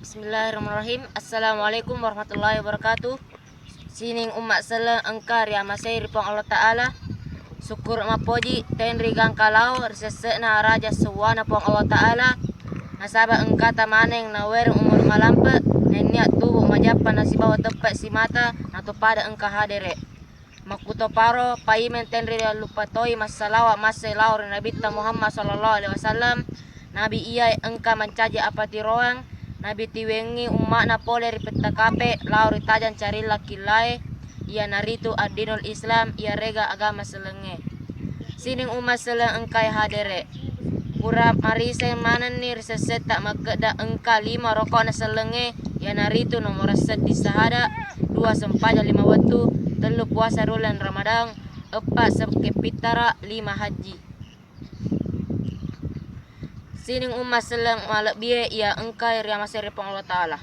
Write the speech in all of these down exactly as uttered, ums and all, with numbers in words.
Bismillahirrahmanirrahim. Assalamualaikum warahmatullahi wabarakatuh. Sining umma selleng engka riamasei ri Puang Allah Ta'ala. Sukkuru mappoji tenri gangka lao ri sesse'na raja sewwana Puang Allah Ta'ala. Nasaba engkata maneng nawereng umuru malampe, nennia tubu majappa nasibawa teppe simata natopada engka hadere. Makkutoparo paimeng tenri riallupatoi massalawa masse lao ri Nabitta Muhammad sallallahu alaihi wasallam. Nabi iya engka mancaji apatiroang, nabi tiwengngi umma'na pole ri petta kape lao ri tajang carilla killae, iyanaritu addinul Islam, iyarega agama sellengnge. Sining umma selleng engkae hadere. Pura mariseng manenni ri sessetta makkedda engka lima roko'na sellengnge, iyanaritu nomoro seddi sahada, dua sempajang lima wettu, tellu puasa ri uleng Ramadang, eppa sekke pittara, lima haji. Sining umma selleng malebbie iya engkae riamasei ri Puang Allah Ta'ala.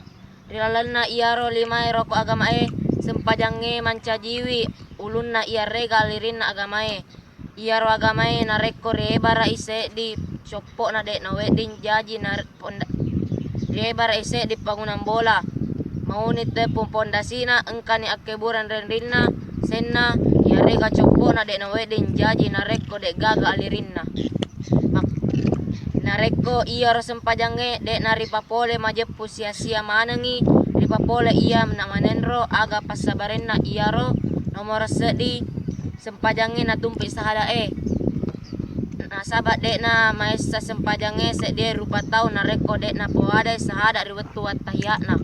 Ri lalenna iyaro limae roko agamae, sempajangnge mancajiwi ulunna iyarega alirinna agamae. Iyaro agamae narekko riebara'i seddi coppo'na de' nawedding jaji na ponda-, riebara'i seddi bangunang bola. Mauni tepung pondasina engkani akkebureng renrinna senna iyarega coppo'na de' nawedding jaji narekko de' gaga alirinna. Mak-, narekko iyaro sempajangnge de' naripapole majeppu sia-sia manengngi, ripapole iya na manenro aga passabarenna iyaro nomoro seddi sempajangnge natumpi sahadae. Nasaba de'na maessa sempajangnge seddie rupa tau narekko de' napoadai sahada ri wettu wattahiya'na.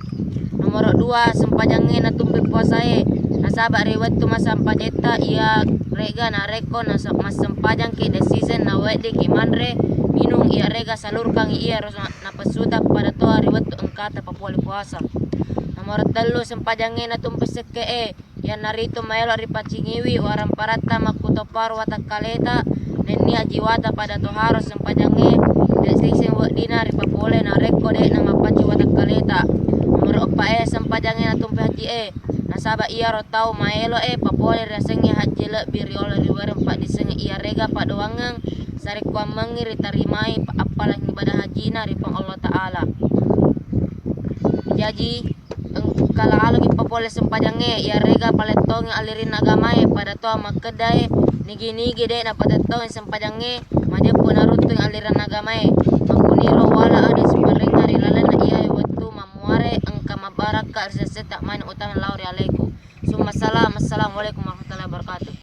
Nomoro dua, sempajangnge natumpi puasae. Nasaba ri wettu massempajetta iya rega narekko nase-, massempajangki desiseng naweddingki manre, minung iya rega salurkangi iya ros-, napessuta pada toa ri wettu engkata papole puasa. Nomoro tellu, sempajangnge natumpi sekke'e. Iyanaritu maelo ripacingiwi waramparatta makkutoparo watakkaleta, nennia jiwata pada toharo sempajangnge, de' siseng weddina ripapole narekko de'na mapaccing watakkaleta. Nomoro eppa e, sempajangnge natumpi hajji e, nasaba iyaro tau maelo e papole riasengnge hajji lebbi riolo riwereng paddiseng iyarega paddoangeng sarekkuammengngi ritarimai appalang ibadah hajjina ri Puang Allah Ta'ala. Jaji, engka laloki papole sempajangnge, iyarega palettongi alirinna agamae, pada toa makkeddae, nigi-nigi de' napatettongi sempajangnge, majeppu naruttungi aliranna agamae. Makkuniro wala ada siparengnga ri lalenna iyae wettu mammuare engka mabbarakka ri sessetta main utang lao ri aleku. Summa salam, assalamualaikum warahmatullahi wabarakatuh.